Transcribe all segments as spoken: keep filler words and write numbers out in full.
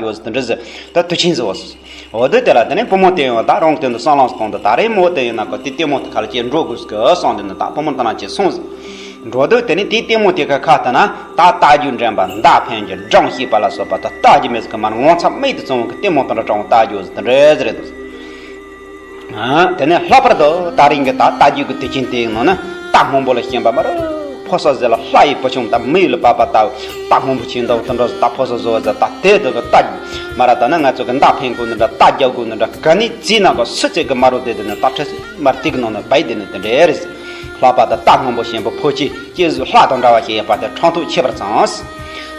ཡོད་ཟེར་དེ་འདྲ་ཟེར། ད་དུས་ཆེན་ཟེར་བ་ཟེར། འོ་དེ་དེ་ལ་དེ་ནས་བུ་མོ་དེ་ཡང་ད་རང་དོན་དུ་སྲང་ལམ་སྟོང་དུ་ད་རེས་མོ་དེ་ཡིན་ན་གོ་དེ་ལྟད་མོ་དེ་ཁ་ལ་ཅིག་འགྲོ་དགོས་ཀི་སོང་དེ་ནི་ད་བུ་མོ་ད་ན་ཅིག་སོང་ཟེར། འགྲོ་དུས་དེ་ནི་དེ་ལྟད་མོ་དེ་ཁ་ཁ་ལྟ་ན་ད་རྟ་རྒྱུག་འགྲན་པ་མདའ་འཕེན་རྒྱུ་སྦྲང་ཤེས་པ་ལ་སོགས་པ་ད་ལྟ་རྒྱུ་མེད་ཟེར་གི་མར་ངོ་ཚ་མིག་ཏུ་བཙུམ་གི་ལྟད་མོ་དེ་འདྲ་དྲང་བ་ལྟ་རྒྱུ་ཟེར་དེ་འདྲ་ཟེར་རེད་འདུག་ཨ། དེ་ནས་ལྷག་པར་དུ་ད་རིང་གི་ད་རྟ་རྒྱུག་གི་དུས་ཆེན་དེའི་ནང་ན་རྟ་སྔོན་པོ་ལ་ཞེན་པ་མ་རུ་ཕོ་གསར་ཟེར་ལ་ལྷ་ཡི་བུ་ཆུང་ད་མི་ཡུལ་ལ་བབས་པ་ལྟ་བུ་རྟ་སྔོན་པོ་ཆེ་འདུག་དེ་འདྲ་ཟེར། ད་ཕོ་གསར་བཟོ་བ་ཟེར་ད་དེ་དུ་གི་རྟ་མ་ར་ད་ནི་ང་ཚོ་གི་མདའ་འཕེན་དགོས་ནི་འདྲ་རྟ་རྒྱག་དགོས་ནི་འདྲ་ག་ནས་བརྩིས་ན་ག་སུ་ཚེ་གི་མ་རུ་དེ་དེ་ནི་ད་ཁྲི་སི་མར་ཏིག་ནང་ན་བས་དེ་ནི་དེ་འདྲ་རེད། ལྷག་པར་དུ་རྟ་སྔོན་པོ་ཆེན་པོ་ཕོ་ཆེ་སྐྱེ་གཟུགས་ལྷ་དང་འདྲ་བ་ཞིག་ཡོད་པ་དེ་ཕྲག་དོག་ཆེ་བར་བསམས།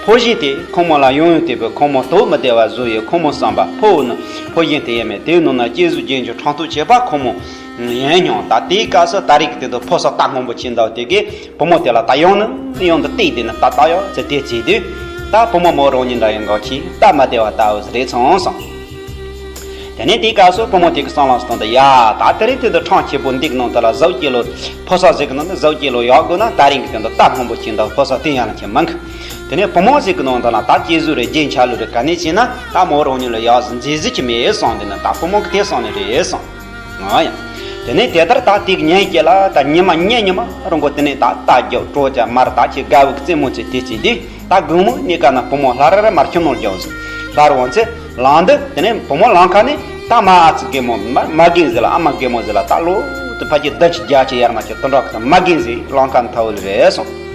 ཕོ་གཞན་དེ་ཁོ་མོ་ལ་ཡང་ཡང་བལྟས་པས་ཁོ་མོ་དོགས་མི་བདེ་བ་བཟོ་ཡི། ཁོ་མོ་བསམ་པ་ཕོ་བོ་ནི་ཕོ་གཞན་དེ་ཡིན་མོད། དེའི་ནང་ན་སྐྱེ་གཟུགས་རྒྱན་གྱི་ཕྲག་དོག་ཆེ་བ་ཁོ་མོ་ཡིན་མྱོང་། ད་དེའི་སྐབས་སུ་ད་རེས་ཀྱི་དེ་དུ་ཕོ་གསར་རྟ་སྔོན་པོ་ཆེ་འདུག་དེ་གིས་བུ་མོ་དེ་ལ་ད་ཡང་ནས་ཡང་དུ་བལྟས་དེ་ནི་ད་ལྟ་ཡག་ཚེ་དེ་བྱས་དུས་ད་བུ་མོ་མོ་རང་ཉིད་འདྲ་ཡང་འགའ་ཁྱི་སྟབས་མ་བདེ་བ་ལྟ་བུ་རེད་སོང་བསམ། དེ་ནས་དེའི་སྐབས་སུ་བུ་མོ་དེ་གི་སྲང་ལམ་སྟོང་དུ་ཡ་ད་དེ་རིང་དེ་དུ་འཕྲང་ཆེན་པོ་འདིའི་ནང་དུ་ལ་གཟུགས་སྐྱེ་ལོ་ཕོ་གསར་ཟིག་གི་ནང་དུ་གཟུགས་སྐྱེ་ལོ་ཡག་དགོས་ན་ད་རིང་གི་དེ་དུ་རྟ་སྔོན་པོ་ཆེ་འདུག་ཕོ་གསར་དེ་ཡང་ལ་ཁྱི་མང་གི། དེ་ནས་བུ་མོ་ཟིག་གི་ནང་དུ་ལ་ད་སྐྱེ་གཟུགས་རེ་རྒྱན་ཆ་ལུགས་རེ་ག་ནས་བྱས་ན་ད་མོ་རང་ཉིད་ལ་ཡག་ཟིག་མཛེས་གཟི་ཅི་མེད་སོང་དེ་ནི་ད་བུ་མོ་གི་དེ་སོང་ནི་རེད་སོང་། ཨ་ཡ། དེ་ནས་དེ་ལྟར་ད་དེ་གི་ཉིན་སྐྱེ་ལ་ད་ཉི་མ་ཉིན་ཉི་མ་རང་གོ་དེ་ནས་ད་རྟ་རྒྱུག་གྲོ་རྒྱག་མར་ད་ཁྱི་དགའ་བུ་གི་རྩེད་མོ་ཚེ་དེ་བྱས་དུས། ད་དགོང་མོ་གཉིས་ཀ་ན་བུ་མོ་སླར་ར་མར་ཁྱིམ་ནང་རྒྱག་ཟིན། སླར་འོང་ཚེ་ལང་འདི་དེ་ནས་བུ་མོ་ལང་ཁ་ནས་ད་མ་ཨ་ཙི་རྒན་མོ་མ་མ་རྒན་ཟེར་ལ་ཨ་མ་རྒན་མོ་ཟེར་ལ་ད་ལོ་དུ་ཕ་གི་ཟླ་གཅིག་རྒྱ་ཆེ་ཡར་མ་ཆེ་དུ་འགྲོ་གི་ད་མ་རྒན་ཟེར་ལང་ཁ་ནས་ཐ་འོ་ལི་རེད་སོང་།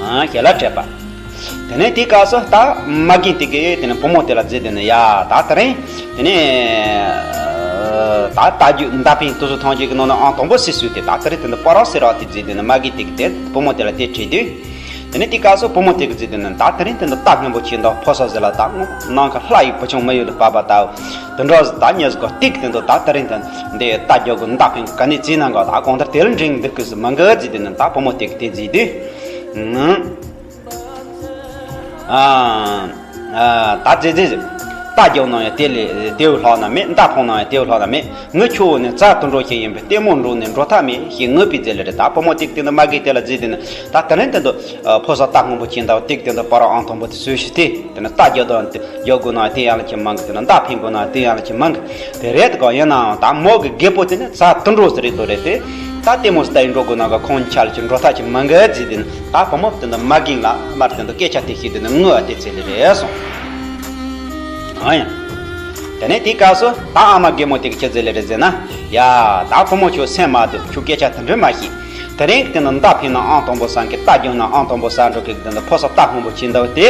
ཨ་ཁྱེད་ལ་སྤྲད་པ། དེ་ནས་དེའི་སྐབས་སུ་ད་མ་རྒན་དེ་གིས་དེ་ནས་བུ་མོ་དེ་ལ་བརྫིས་དེ་ནས་ཡ་ད་དེ་རིང་དེ་ནས་ད་རྟ་རྒྱུག་མདའ་འཕེན་དུ་སུ་ཐང་ཅིག་གི་ནང་ན་ཨང་དང་པོ་སྲིད་སུས་དེ་ད་དེ་རིང་དེ་འདི་པ་ར་སེ་ར་དེ་བརྫིས་དེ་ནས་མ་རྒན་དེ་གིས་དེ་བུ་མོ་དེ་ལ་དེ་དྲིས་དུས། དེ་ནས་དེའི་སྐབས་སུ་བུ་མོ་དེ་གིས་བརྫིས་དེ་ནས་ད་དེ་རིང་དེ་འདི་རྟ་སྔོན་པོ་ཆེ་འདུག་ཕོ་གསར་ཟེར་ལ་ད་ནང་ཁ་ལྷ་ཡི་བུ་ཆུང་མི་ཡུལ་དུ་བབས་པ་ལྟ་བུ་དུ་འགྲོ་ཟེར་ད་ཉེ་ཟེར་གོ་སྟེགས་དེ་འདུག་ད་དེ་རིང་དེ་འདི་རྟ་རྒྱུག་གི་མདའ་འཕེན་གི་ག་ནས་བརྩིས་ན་འགོ་ད་གང་ལྟར་དེ་ལ་འགྲིག་འདུག་གི་ཟེར་མི་འགའ་བརྫིས་དེ་ནས་ད་བུ་མོ་དེ་གིས་དེ་བརྫིས་དུས། ཨ། ཨ། ད་ཙི་ཙི་ཟེར། རྟ་རྒྱུག་ན་ཡང་དེ་ལས་དེའུ་ལྷག་ན་མེད། མདའ་འཕང་ན་ཡང་དེའུ་ལྷག་ན་མེད། ངའི་ཆུ་བོ་ནི་རྩྭ་དུད་འགྲོ་ཞིག་ཡིན་པས་ལྟད་མོ་འགྲོ་ནས་འགྲོ་ཐབས་མེད་ཞེས་ངུས་པའི་རྗེས་ལ་རེད། ད་བུ་མོ་ཏིག་ཏིག་ནི་མ་གིས་དེ་ལ་བརྫིས་དེ་ནི་ད་དེ་རིང་དེ་འདུག་ཕོ་གསར་རྟ་སྔོན་པོ་ཁྱེད་འདྲ་ཏིག་དེ་འདུག་པ་ར་ཨང་དང་པོ་དེ་བཟོས་ཤིག་དེ་དེ་ནི་རྟ་རྒྱུག་དང་རྒྱུག་དགོས་ན་དེ་ཡང་ལ་ཁྱེད་མང་གི་དེ་ནི་མདའ་འཕེན་དགོས་ན་དེ་ཡང་ལ་ཁྱེད་མང་གི་དེ་རེད་དགོ། ཡིན་ནའང་ད་མོ་གི་རྒད་པོ་དེ་ནི་རྩྭ་དུད་འགྲོ་ཟེར་རེད་དོ་རེད་དེ་ད་ལྟད་མོ་ཟེར་ད་ཡིན་འགྲོ་དགོས་ན་ག་ཁོང་ཆ་ལ་ཁྱེད་འགྲོ་ཐབས་ཁྱེད་མང་གི་བརྫིས་དེ་ནི། ད་བུ་མོ་དེ་འདི་མ་རྒན་ལ་མར་དེ་འདི་སྐད་ཆ་དེ་བཤད་དེ་ནི་ངུ་བ་དེ་ཚེ་ལས་རེད་སོང་། ཨ་ཡ། དེ་ནས་དེའི་སྐབས་སུ་ད་ཨ་མ་རྒན་མོ་དེ་གི་ཁྱེད་ཚེ་ལས་རེད་ཟེར་ན། ཡ། ད་བུ་མོ་ཁྱོད་སེམས་མ་སྡུག་ཁྱོད་སྐད་ཆ་དེ་འདྲ་མ་བཤད། དེ་རིང་གི་དེ་འདི་མདའ་འཕེན་ན་ཨང་དང་པོ་ཟ་མཁན་རྟ་རྒྱུག་ན་ཨང་དང་པོ་ཟ་འགྲོ་མཁན་གི་དེ་འདི་ཕོ་གསར་རྟ་སྔོན་པོ་ཁྱེད་འདི་བ་དེ།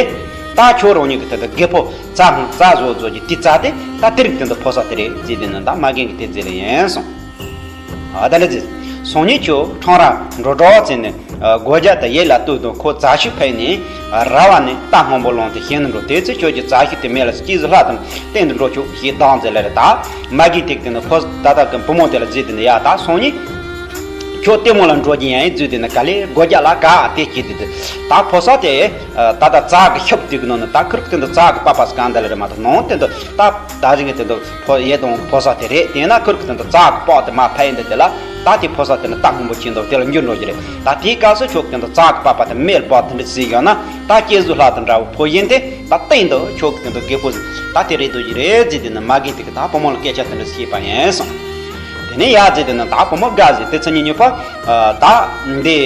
ད་ཁྱོད་རང་ཉིད་ཀྱི་དེ་འདི་རྒད་པོ་རྩྭ་ཧང་རྩྭ་བཟོ་བཟོ་གྱི་དེ་རྩྭ་དེ་ད་དེ་རིང་གི་དེ་འདི་ཕོ་གསར་དེ་རེད་ཟེར་དེ་ནི་ད་མ་རྒན་གི་དེ་ཚེ་ལས་ཡིན་སོང་། ཨ་ད་ལེ་ཙི། སང་ཉིན་ཁྱོད་ཁྲང་ར་འགྲོ་གྲོགས་བྱས་ནས་སྒོ་རྒྱག་དང་ཡས་ལ་ལྟོས་དང་ཁོ་རྩྭ་ཤུགས་ཕེབས་ནས་ར་བ་ནས་རྟ་སྔོན་པོ་ལོང་དུ་ཞེན་དུ་འགྲོ། དེ་ཚེ་ཁྱོད་ཀྱི་རྩྭ་ཤུགས་དེ་མེད་ལ་སྐྱིད་གཟུགས་ལྷ་དང་སྟེང་དུ་འགྲོ་ཆོག་ཞེས་བདག་མཛད་ལ་རེ་ད་མ་གིས་ཐེག་དེ་ནི་ཕོ་ད་ལྟ་གི་བུ་མོ་དེ་ལ་བརྫིས་དེ་ནི་ཡ་ད་སང་ཉིན་ཁྱོད་ལྟད་མོ་ལ་འགྲོ་རྒྱུ་ཡང་ཡིན་བརྫིས་དེ་ནི་ག་ལེ་སྒོ་རྒྱག་ལ་ག་དེ་སྐྱིད་དེ་དེ་ད་ཕོ་གསར་དེ་ད་ལྟ་རྩྭ་གི་ཤུབས་དེ་གི་ནང་ནས་ད་ཁུར་དེ་འདི་རྩྭ་གི་པགས་པ་སྐམ་ད་ལ་རེ་མ་ད་ནང་དེ་འདི་ད་ད་རིང་གི་དེ་འདི། ཕོ་ཡེ་དང་ཕོ་གསར་དེ་རེད། དེས་ན་ཁུར་གི་དེ་འདི་རྩྭ་གི་པགས་དེ་མར་ཕབ་ཡིན་འདི་དེ་ལ་ད་དེ་ཕོ་གསར་དེ་ནི་རྟ་སྔོན་པོ་ཁྱེད་འདི་དེ་ལ་འགྱུར་འགྲོ་གི་རེད། ད་དེའི་སྐབས་སུ་ཁྱོད་གི་དེ་འདི་རྩྭ་གི་པགས་པ་དེ་མེ་ལ་ཕབ་དེ་འདྲ་བྱས་ཡོད་ན་ད་སྐྱེ་གཟུགས་ལྷ་དང་འདྲ་བོ་ཕོ་ཡིན་ཏེ་ད་སྟེང་དུ་ཁྱོད་གི་དེ་འདི་རྒད་པོ་ཟིག་ད་དེ་རེད་འདུག་གི་རེད་ཟེར་དེ་ནི་མ་རྒན་དེ་གི་ད་བུ་མོ་ལ་སྐད་ཆ་དེ་འདྲ་བཤད་པ་ཡིན་སོང་། དེ་ནས་ཡ་ཟེར་དེ་ནི་ད་བུ་མོ་དགའ་ཟིག་དེ་ཚེ་ཉིན་གཉིས་པ་ད་འདི་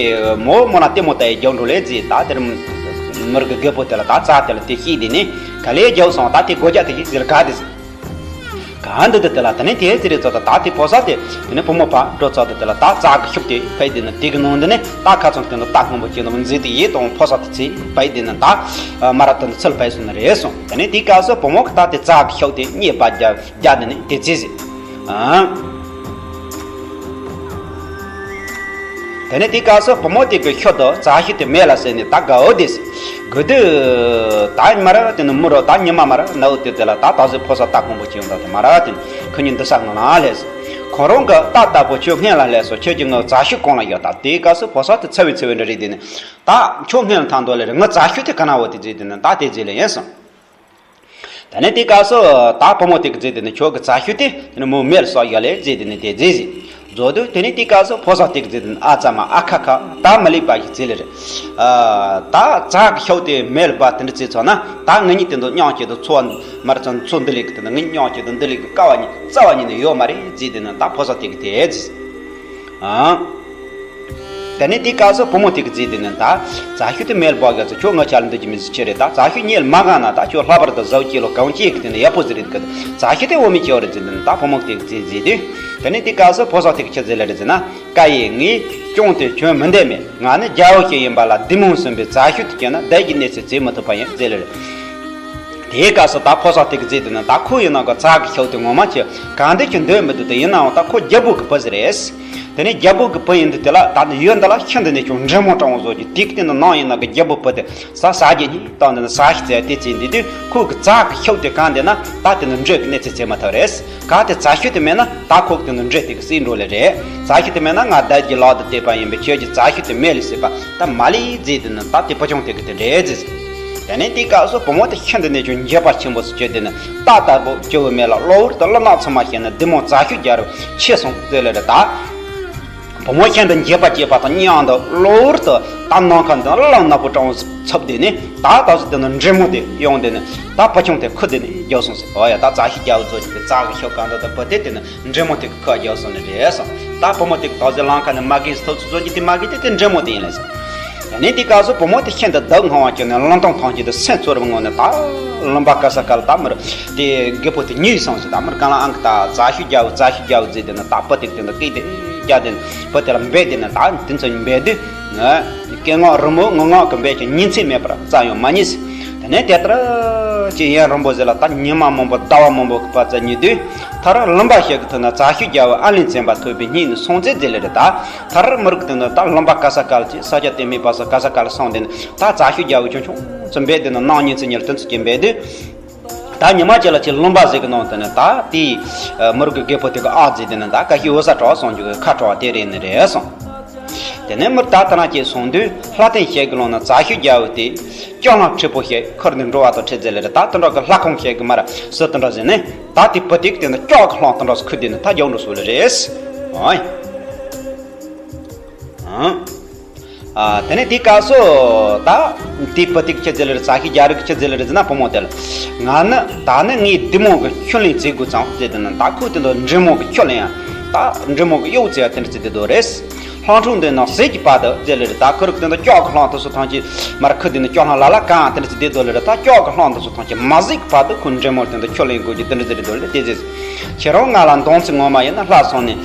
མོ་མོ་ན་ལྟད་མོ་ལྟ་ཡི་རྒྱག་འགྲོ་ལེ་ཟེར། ད་དེར་མི་ར་གི་རྒད་པོ་དེ་ལ་ད་རྩྭ་དེ་ལ་དེ་བཤད་དེ་ནི་ག་ལེ་རྒྱག་སོང་། ད་དེ་སྒོ་རྒྱག་དེ་ཡིན་ཟེར་ག་དེ་ཟེར། ག་འདི་དེ་དེ་ལ་དེ་ནས་དེ་ཚེ་རེད་ཚོ་ད་ད་དེ་ཕོ་གསར་དེ་དེ་ནས་བུ་མོ་ཕར་འགྲོ་ཚོ་དེ་དེ་ལ་ད་རྩྭ་གི་ཤུབས་དེ་ཕབ་དེ་ནི་དེ་གི་ནང་དེ་ནས་ད་ཁ་ཚང་དེ་ནི་རྟ་སྔོན་པོ་ཁྱེད་འདི་མཛེས་དེ་ཡེ་དང་ཕོ་གསར་དེ་ཚེ་ཕབ་དེ་ནི་ད་མ་ར་དེ་ནི་ཚུར་ཕབ་སོང་ནི་རེད་སོང་། དེ་ནས་དེའི་སྐབས་སུ་བུ་མོ་གི་ད་དེ་རྩྭ་གི་ཤུབས་དེ་གཉིས་པ་རྒྱག་རྒྱག་དེ་ནི་དེ་ཚེ་ཟེར། ཨང་། དེ་ནས་དེའི་སྐབས་སུ་བུ་མོ་དེ་གི་ཤུབས་དང་རྩྭ་ཤུབས་དེ་མེ་ལ་བསྲེགས་ནས་ད་དགའ་བོ་དེ་ཟེར། དགོས་དུས་ད་མ་ར་དེ་ནི་མི་རོ་ད་ཉི་མ་མ་ར་ནའུ་དེ་དེ་ལ་ད་ད་གཟོད་ཕོ་གསར་རྟ་སྔོན་པོ་ཁྱེད་འདི་དེ་མ་ར་དེ་ནི་ཁོ་གཉིས་འདི་ས་ངོ་ལ་སླེབས་ཟེར། ཁོ་རང་གི་རྟ་ལྟ་བུ་ཁྱོད་སྔོན་ལ་སླེབས་སོང་། ཁྱོད་ཀྱི་ངའི་རྩྭ་ཤུབས་གང་ལ་ཡོད། ད་དེའི་སྐབས་སུ་ཕོ་གསར་དེ་ཚ་བའི་ཚ་བའི་འདྲ་རེད་དེ་ནི། ད་ཁྱོད་སྔོན་ལ་ཐང་དོ་ལེ་རེད། ངའི་རྩྭ་ཤུབས་དེ་ག་ན་བོ་དེ་བརྫིས་དེ་ནི་ད་དེ་བརྫིས་ལེ་ཡིན་སོང་། དེ་ནས་དེའི་སྐབས་སུ་ད་བུ་མོ་དེ་གིས་བརྫིས་དེ་ནི་ཁྱོད་ཀྱི་རྩྭ་ཤུབས་དེ་དེ་ནི་མོ་མེ་ལ་བསྲེགས་ཡོད་ལེ་བརྫིས་དེ་ནི་དེ་བརྫིས་ཟེར། བཟོ་དུས་དེ་ནས་དེའི་སྐབས་སུ་ཕོ་གསར་དེ་གི་རྫས་དེ་ནི་ཨ་ཙ་མ་ཨ་ཁ་ཁ་ད་མི་ལེགས་པ་ཞིག་རྫས་ལེ་རེད། ཨ། ད་ཙག་གི་ཤོག་དེ་མེ་ལ་སྦར་དེ་འདྲ་རྫས་ཚོ་ན་ད་ང་གཉིས་དེ་འདུག་མཉམ་གཅིག་ཏུ་འཚོ་བ་མར་ཚང་འཚོ་འདི་ལེགས་གི་དེ་འདུག་ང་གཉིས་མཉམ་གཅིག་ཏུ་འདི་ལེགས་གི་དཀའ་བ་ཉིད་རྩ་བ་ཉིད་ནས་ཡོད་མ་རེད་རྫས་དེ་ནི་ད་ཕོ་གསར་དེ་གི་དེ་རྫས། ཨ། དེ་ནས་དེའི་སྐབས་སུ་བུ་མོ་དེ་གི་རྫས་དེ་ནི་ད་ཙག་ཤོག་དེ་མེ་ལ་སྦར་གི་ཚོ་ཁྱོད་ང་ཆ་ལ་འདི་གི་མི་ཟིག་ཆེ་རེད། ད་ཙག་ཤོག་མེ་ལ་མ་གང་ན་ད་ཁྱོད་ལྷག་པར་དུ་བཟའ་བཅོས་ལ་གང་བྱེད་གི་དེ་ནི་ཡག་པོ་ཟིག་རེད་གི། ཙག་ཤོག་དེ་འོ་མི་ཆེ་བ་རེད་རྫས་དེ་ནི་ད་བུ་མོ་དེ་གི་རྫས་རྫས་དེ། དེ་ནས་དེའི་སྐབས་སུ་ཕོ་གསར་དེ་གི་ཁྱོད་རྫས་ལེ་རེད་རྫས་ན། ཀ་ཡེ། ངས་སྐྱོན་དེ་གྱོན་མི་འདོད་མེད། ང་ནི་རྒྱལ་པོ་ཞིག་ཡིན་པ་ལ་བདུད་མོ་ཟིན་པའི་ཙག་ཤོག་དེ་གྱོན་ན་བདག་གི་གནས་ཚུལ་བརྗེད་མི་ཐུབ་པ་ཡིན་རྫས་ལེ་རེད། དེའི་སྐབས་སུ་ད་ཕོ་གསར་དེ་གི་རྫས་དེ་ནི་ད་ཁོ་ཡིན་ན་གི་ཙག་གི་ཤོག་དེ་ངོ་མ་ཁྱོད་གང་འདོད་ཀྱི་འདོད་མི་འདུག་དེ་ཡིན་ནའང་ད་ཁོ་རྒྱལ་པོ་གི་བུ་ཟིག་རེད། དེ་ནས་རྒྱལ་པོ་གི་བུ་ཡིན་དུས་དེ་ལ་ད་ནི་ཡུལ་འདི་ལ་ཤིན་ཏུ་ནས་ཀྱང་འདྲེ་མོ་སྤྲང་བོ་བཟོ་རྒྱུ་དེ་གི་སྟེང་དུ་ནང་ཡིན་ན་གི་རྒྱལ་པོ་བུ་དེ་ས་ཟ་རྒྱུ་གཉིས་བཏང་དེ་ནི་ཟ་ཞིག་བཙལ་དེ་བཙལ་འདི་དུས་ཁོ་གི་ཙག་གི་ཤོག་དེ་གང་འདོད་ན་ད་དེ་ནི་འདྲེ་གི་གནས་ཚུལ་བརྗེད་མི་ཐུབ་རེད། གལ་ཏེ་ཙག་ཤོག་དེ་མེད་ན་ད་ཁོག་དེ་ནི་འདྲེ་དེ་གི་སྲིད་འགྲོ་ལེ་རེད། ཙག་ཤོག་དེ་མེད་ན་ང་བདག་གི་ལག་ཏུ་གཏད་པ་ཡིན་པས་ཁྱོད་ཀྱིས་ཙག་ཤོག་དེ་མེད་ལེ་ཟེར་བ་ད་མ་ལེ་རྫས་དེ་ནི་ད་དེ་བུ་ཆུང་དེ་གི་དེ་འདྲས་རྫས། དེ་ནས་དེའི་སྐབས་སུ་བུ་མོ་དེ་ཤིན་ཏུ་ནས་ཀྱང་འགྱོད་པ་ཆེན་པོ་སུ་བྱས་དེ་ནི་ད་ལྟ་བུ་སྐྱེ་བོ་མེད་ལ་གློ་བུར་དུ་གླུ་ནག་ཚང་མ་བཤད་ན་བདུད་མོ་ཙག་ཤོག་རྒྱལ་རབས་ཆེ་སོང་ཟེར་ལེ་རེད་ད། བུ་མོ་ཤིན་ཏུ་འགྱོད་པ་སྐྱེས་པ་དང་མཉམ་དུ་གློ་བུར་དུ་ད་ནམ་མཁའ་འདི་གླང་ནག་པོ་སྤྲང་བོ་འཚུབ་དེ་ནི་ད་ད་སུ་དེ་ནི་འདྲེ་མོ་དེ་ཡོང་དེ་ནི་ད་བུ་ཆུང་དེ་ཁུར་དེ་ནི་རྒྱོབ་སོང་ཟེར། ཨོ་ཡ་ད་ཙག་ཤོག་རྒྱལ་པོ་ཚོ་གི་ཙག་གི་ཤོག་གང་འདོད་དུ་བུ་དེ་དེ་ནི་འདྲེ་མོ་དེ་གི་ཁུར་རྒྱོབ་སོང་ནི་རེད་སོང་། ད་བུ་མོ་དེ་གི་ད་ཟེ་ལམ་ཁ་ནས་མ་གིས་ཐོབ་ཚུ་ཚོ་གི་དེ་མ་གིས་དེ་དེ་འདྲེ་མོ་དེ་ཡིན་ལ་ཟེར། ཡ་ནི་དེ་སྐབས་སུ་བུ་མོ་དེ་ཤིན་ཏུ་སྡུག་བསྔལ་བ་བྱུང་ནས་ལུང་སྟོང་ཐང་ཆེན་དུ་སེམས་ཚོར་བའི་ངང་ནས་ད་ལུང་པ་ག་ས་ག་ལ་ད་མར་དེ་རྒད་པོ་དེ་ཉིད་སོང་ཟེར། ད་མར་གང་ལ་ཨང་གི་ད་ཙག་ཤོག་རྒྱལ་པོ་ཙག་ཤོག་རྒྱལ་པོ་ཟེར་དེ་ནི་ད་བུ་དེ་དེ་འདི་སྐད་དེ་རྒྱག་དེ་ནི་བུ་དེ་ལ་འབད་དེ་ནི་ད་དེ་ཚོ་འབད་དུས་ང་སྐད་ངག་རི་མོ་ངུ་ངག་གི་འབད་ཀྱང་ཉིན་མཚན་མེད་པར་རྩ་ཡང་མ་རྙེད་ཟེར། དེ་ནས་དེ་ལྟར་ཅི་ཡན་རིང་པོ་ཟེར་ལ་ད་ཉི་མ་མང་པོ་ཟླ་བ་མང་པོ་གི་བར་ཙམ་ཉིན་དུས་མཐར་ལུང་པ་ཞིག་གི་ཐོག་ན་ཙག་ཤོག་རྒྱལ་པོ་ཨ་ལན་བཙན་པ་ཐོས་པའི་སྙིང་ནས་སོང་ཚེ་ཟེར་ལེ་རེད་ད། མཐར་མི་རིགས་དེ་ནི་ད་ལུང་པ་ག་ས་ག་ལ་ཅིག་ས་སྐྱ་དེ་མིན་པ་ས་ག་ས་ག་ལ་སོང་དེ་ནི་ད་ཙག་ཤོག་རྒྱལ་པོ་ཆུང་ཆུང་ཙམ་འབད་དེ་ནི་ནང་ཉིན་ཚེ་ཉིན་དུས་ཚོད་ཀྱི་འབད་དུས། ད་ཉི་མ་གཅིག་ལ་ཅིག་ལུང་པ་ཟིག་གི་ནང་དུ་ནི་ད་དེའི་མི་རིགས་ཀྱི་རྒད་པོ་དེ་གི་ཨ་ཟེར་དེ་ནི་ད་ཀ་ཤི་འོ་ས་གྲོགས་སོང་རྒྱུ་གི་ཁ་གྲོགས་དེ་རེད་ནི་རེད་སོང་། དེ་ནས་མི་ད་ལྟ་ན་ཅིག་སོང་དུས་ལྷ་ལྡན་ཞིག་གི་ལུང་ན་ཙག་ཤོག་རྒྱལ་པོ་དེ་སྐྱོགས་ལྷང་མཁྲེགས་པོ་ཞིག་ཁུར་ནས་འགྲོ་བ་དང་འཕྲད་ཟེར་ལེ་རེད་ད། དེ་འདྲ་གི་ལྷ་ཁང་ཞིག་གི་མར་སུ་དེ་འདྲ་ཟེར་ནས་ད་དེ་བུ་དེ་གི་དེ་ནི་སྐྱོགས་གི་ལྷང་དེ་འདྲ་སུ་ཁུར་དེ་ནི་ད་རྒྱག་འགྲོ་སོང་ལེ་རེད། ཨང་། ཨ། དེ་ནས་དེའི་སྐབས་སུ་ད་དེ་བུ་དེ་གི་ཁྱི་ཟེར་ལེ་རེད། ཙག་ཤོག་རྒྱལ་རབས་ཀྱི་ཁྱི་ཟེར་ལེ་རེད་ཟེར་ན་བུ་མོ་དེ་ལ་ང་ནི་ད་ནི་ངའི་བདུད་མོ་གི་ཤུལ་ལེན་བྱེད་དགོས་ཙང་ཟེར་དེ་ནི་ད་ཁོ་དེ་འདྲ་འདྲེ་མོ་གི་ཤུལ་ལེན་ཡང་ད་འདྲེ་མོ་གི་གཡོག་བྱེད་ཡ་དེ་འདྲ་བྱེད་དེ་འདུག་རེད། ལྷང་འཕྲུག་འདི་ནང་ཟས་ཀྱི་བར་དུ་ཟེར་ལེ་རེད། ད་ཁོ་རིགས་དེ་འདྲ་སྐྱོགས་གི་ལྷང་དུ་སུ་ཐང་ཅི་མར་ཁུ་དེ་ནི་སྐྱོགས་ལྷང་ལ་ལ་གང་དེ་འདྲ་བྱེད་དེ་འདུག་ལེ་རེད། ད་སྐྱོགས་གི་ལྷང་དུ་སུ་ཐང་ཅི་མ་ཟིག་གི་བར་དུ་ཁོ་འདྲེ་མོ་དེ་འདྲ་ཤུལ་ལེན་དགོས་ཀྱི་དེ་འདྲ་ཟེར་རེད་འདུག་ལེ། དེ་ཟེར་ཁྱེད་རང་ང་ལ་མདང་ཚིག་ངོ་མ་ཡིན་ན་ལྷ་སོང་ནས་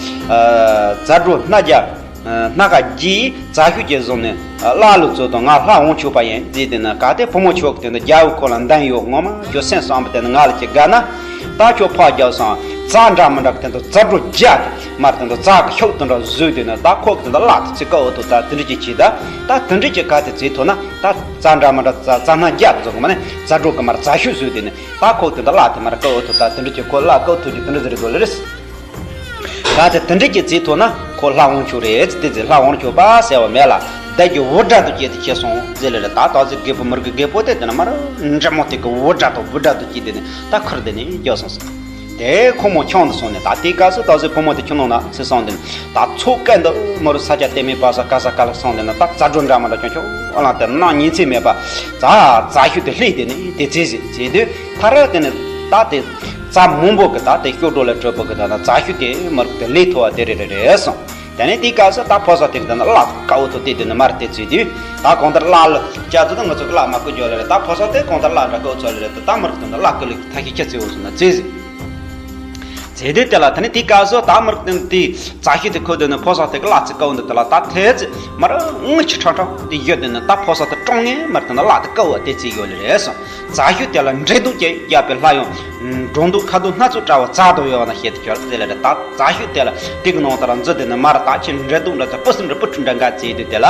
ཛ་དྲག་སྣ་རྒྱ་སྣ་ཁ་རྒྱས་ཙག་ཤོག་ཅིག་བཟུང་ནས་བླ་ལུག་ཚོ་དང་ང་ལྷ་འོང་ཆོག་པ་ཡིན་ཟེར་དེ་ན། གལ་ཏེ་བུ་མོ་ཆོག་གི་དེ་འདྲ་རྒྱལ་པོ་ཁོ་ལ་འདང་ཡོད་ངོ་མ་ཁྱོད་སེམས་བསམ་པ་དེ་ནི་ང་ལ་ཅིག་དགའ་ན། ད་ཁྱོད་ཕར་རྒྱབ་སོང་ཙག་འདྲ་མི་འདྲ་གི་དེ་འདྲ་ཛ་དྲག་རྒྱས་ཀྱི་མར་དེ་འདྲ་ཙག་གི་ཤོག་དེ་འདྲ་བཟོས་དེ་ན། ད་ཁོ་གི་དེ་འདྲ་བླ་དེ་ཚིག་ཀ་འོ་ཐུག་ད་དེ་འདྲ་ཅིག་བྱེད་ད། ད་དེ་འདྲ་ཅིག་གལ་ཏེ་བྱེད་ཐུབ་ན། ད་ཙག་འདྲ་མི་འདྲ་ཙག་ཙག་སྣ་རྒྱས་ཀྱི་བཟོ་གི་མ་ནི་ཛ་དྲག་གི་མར་ཙག་ཤོག་བཟོས་དེ་ནི། ད་ཁོ་དེ་འདྲ་བླ་དེ་མར་ཀ་འོ་ཐུག་ད་དེ་འདྲ་ཅིག་ཁོ་བླ་ཀ་འོ་ཐུག་ཅིག་དེ་འདྲ་ཟེར་རེད་འདུག་ལེ་རེད། གལ་ཏེ་དེ་འདྲ་ཅིག་བྱེད་ཐུབ་ན་ཁོ་ལྷ་འོང་ཆོག་རེད། དེ་ཚེ་ལྷ་འོང་ཆོག་པ་ཟེར་བ་མེད་ལ། བདག་གི་འུར་སྒྲ་དུ་སྐྱེས་ཏེ་ཁྱེར་སོང་ཟེར་ལེ་རེད། ད་ད་ཟེར་རྒད་པོ་མི་རིགས་ཀྱི་རྒད་པོ་དེ་དེ་ན་མར་འདྲེ་མོ་དེ་གི་འུར་སྒྲ་དང་འུར་སྒྲ་དུ་སྐྱེས་དེ་ནི་ད་ཁུར་དེ་ནི་རྒྱག་སོང་ཟེར། དེ་ཁོ་མོ་ཁྱོང་དུ་སོང་ནས་ད་དེའི་སྐབས་སུ་ད་ཟེར་བུ་མོ་དེ་ཁྱོད་ནང་ན་ཚེ་སོང་དེ་ནི་ད་ཚོགས་ཀན་དུ་མ་རུ་ས་ཆ་དེ་མེད་པ་ས་ག་ས་ག་ལ་སོང་དེ་ནི་ད་ཙག་སྒྲོ་འདྲ་མ་འདྲ་ཁྱོང་ཁྱོང་ཨོ་ལང་དེ་ནང་ཉིན་མཚན་མེད་པ་ཙག་ཙག་ཤོག་དེ་ལྷས་དེ་ནི་དེ་ཚེ་ཟེར་བྱེད་དུས། ཕ་ར་དེ་ནི་ད་དེ་ཙག་མང་པོ་གི་ད་དེ་སྐྱོ་གྲོགས་ལ་གྲོད་པོ་གི་ད་ན་ཙག་ཤོག་དེ་མར་དེ་ལས་ཐོ་བ་དེ་རེ་རེ་རེ་སོང་། དེ་ནས་དེའི་སྐབས་སུ་ད་ཕོ་གསར་དེ་གི་ད་ན་བླ་དཀའ་བོ་ཐོ་དེ་དེ་ནི་མར་དེ་ཚུད་དུས། ད་གང་ལྟར་བླ་ལ་སྐྱ་ཚོ་ད་ང་ཚོ་གི་བླ་མ་ཀུ་ཇོ་ལ་རེ། ད་ཕོ་གསར་དེ་གང་ལྟར་བླ་འདྲ་ཀུ་ཚོ་ལ་རེ། ད་ད་མར་དེ་ན་བླ་ཀུ་ལི་ཐ་ཤི་ཁྱ་ཚེ་བོ་སོང་ན་ཙེ་ཟི། ཚེ་དེ་དེ་ལ་དེ་ནས་དེའི་སྐབས་སུ་ད་མར་དེ་ནི་དེ་ཙག་ཤོག་དེ་ཁོ་དེ་ནི་ཕོ་གསར་དེ་གི་བླ་ཚིག་ཀ་བོ་འདི་དེ་ལ་ད་ཐེ་ཚི་མར་ངུ་ཆུ་ཁྲག་ཁྲག་དེ་ཡོད་དེ་ནི་ད་ཕོ་གསར་དེ་ཀྲོང་ངེ་མར་དེ་ན་བླ་དེ་ཀ་བོ་དེ་ཚིག་ཡོད་ལེ་རེད་སོང་། ཙག་ཤོག་དེ་ལ་འདྲེ་དུག་ཅན་བརྒྱབ་པའི་ལྷ་ཡང་། འགྲོ་འདུག་ཁ་དོག་སྣ་ཚོགས་བཀྲ་བ་ཙག་དང་ཡོད་ན་ཞེས་དེ་ཁྱོད་དེ་ལ་རེད། ད་ཙག་ཤོག་དེ་ལ་དེ་གི་ནང་དུ་ར་འཛུལ་དེ་ནི་མར་ད་ཁྱེད་འདྲེ་དུག་འདྲ་ཚ་པུ་སི་འདྲ་པུ་ཁྲུ་འདྲ་འགའ་བཙལ་དུས་དེ་ལ།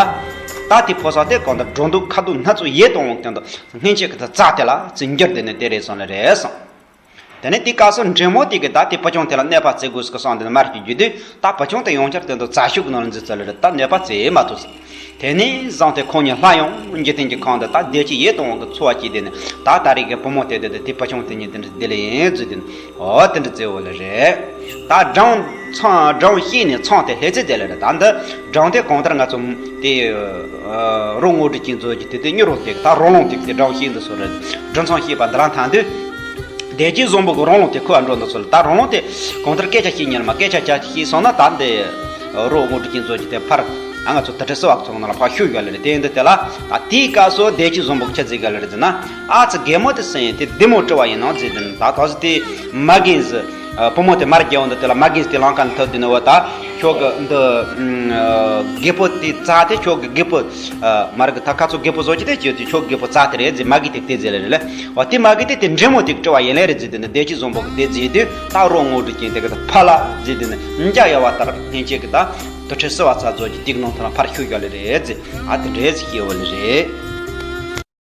ད་དེ་ཕོ་གསར་དེ་གང་ལྟར་འགྲོ་འདུག་ཁ་དོག་སྣ་ཚོགས་ཡེ་གཏོང་འོང་སྟེང་དུ་སྔན་ཆད་ཀྱི་ད་ཙག་དེ་ལ་ཙི་འགྱུར་དེ་ནི་དེ་རེད་སོང་ལེ་རེད་སོང་། དེ་ནས་དེའི་སྐབས་སུ་འདྲེ་མོ་དེ་གིས་ད་དེ་བུ་ཆུང་དེ་ལ་གནོད་པ་བྱེད་དགོས་སུ་གསུངས་དེ་ནི་མར་གྱི་རྒྱུ་དུས། ད་བུ་ཆུང་དེ་ཡང་བསྐྱར་དེ་འདུག་ཙག་ཤོག་གི་ནང་ལ་འཛུལ་ཚར་ལེ་རེད། ད་གནོད་པ་བྱེད་མ་ཐུབ་ཟེར། དེ་ནས་བཟུང་སྟེ་ཁོང་གཉིས་སླར་ཡང་འཇིག་རྟེན་གྱི་ཁམས་དུ་ད་བདེ་སྐྱིད་ཡེ་གཏོང་བ་གི་འཚོ་བ་སྐྱེལ་དེ་ནི། ད་ད་རེས་ཀྱི་བུ་མོ་དེ་དེ་དེ་བུ་ཆུང་དེ་གཉིས་དེ་འདྲ་བདེ་ལེ་ཡིན་ཟེར་དེ་ནི་འོ་དེ་འདྲ་བྱས་པ་ལེ་རེད། ད་སྦྲང་ ཚང་སྒྲུང་བཤད་ནས་ཚང་དེ་ལྷེ་ཚེ་དེ་ལ་རེད། ད་འདི་སྒྲུང་དེ་གང་ལྟར་ང་ཚོ་དེ་རོ་དངོས་གྲུབ་ཅན་མཛོད་ཀྱི་དེ་དེ་མྱུར་བ་དེ་ད་རོ་ལངས་དེ་དེ་སྒྲུང་བཤད་འདི་སོ་རེད། སྒྲུང་ཚང་བཤད་པ་འདི་རང་ཐང་དུས། བདེ་སྐྱིད་བཟང་པོ་གི་རོ་ལངས་དེ་ཁོ་ཨ་འགྲོ་འདི་སོ་ལ་ད་རོ་ལངས་དེ་གང་ལྟར་སྐད་ཆ་བཤད་ཉན་མ་སྐད་ཆ་ཅག་བཤད་སོང་ན་ད་འདི་རོ་དངོས་གྲུབ་ཅན་མཛོད་ཀྱི་དེ་ཕར་ཨ་ང་ཚོ་དུར་ཁྲོད་བསིལ་བ་ཚོགས་ནང་ལ་ཕར་ཤོད་ཡོད་ལེ་རེད། དེ་འདི་དེ་ལ་ད་དེའི་སྐབས་སུ་བདེ་སྐྱིད་བཟང་པོ་གི་ཆ་ཟིག་ག་ལེ་རེད་ཟེར་ན། ཨ་ཙི་རྒན་མོ་དེ་སེང་དེ་བདེ་མོ་བྲི་བ་ཡིན་ནོ་ཟེར་དུས་ད་ད་ཟི་དེ་མ་རྒན་ཟི། བུ་མོ་དེ་མར་རྒྱལ་བ་འདི་དེ་ལ་མ་རྒན་དེ་ལང་ཀ་ནས་ཐོབ་དེ་ནི་བ་ད་ཁྱོད་གི་འདི་རྒད་པོ་དེ་རྩ་དེ་ཁྱོད་གི་རྒད་པོ་མ་རེད་གི་ད་ཁ་ཚོ་རྒད་པོ་བཟོ་ཅི་དེ་ཁྱོད་དེ་ཁྱོད་རྒད་པོ་རྩ་དེ་རེད་ཟེར་མ་རྒན་དེ་དེ་ཟེར་ལེ་རེད་ལེ། བ་དེ་མ་རྒན་དེ་དེ་འདྲེ་མོ་དེ་བྲི་བ་ཡིན་ལེ་རེད་ཟེར་དུས་ནི་བདེ་སྐྱིད་བཟང་པོ་གི་དེ་ཟེར་དུས་ད་རོ་དངོས་གྲུབ་ཅན་དེ་གི་ད་ཕ་ལ་ཟེར་དུས་ནི་འཇའ་ཡལ་བ་ལྟར་སྙིང་རྗེ་གི་ད་དུར་ཁྲོད་བསིལ་བ་ཚོགས་མཛོད་ཀྱི་དེ་གི་ནང་ཐོག་ལ་ཕར་ཤོད་ཡོད་ལེ་རེད་ཟེར། ཨ་དེ་འདྲེ་ཟེར་ཤེས་ཡོད་ལེ་རེད།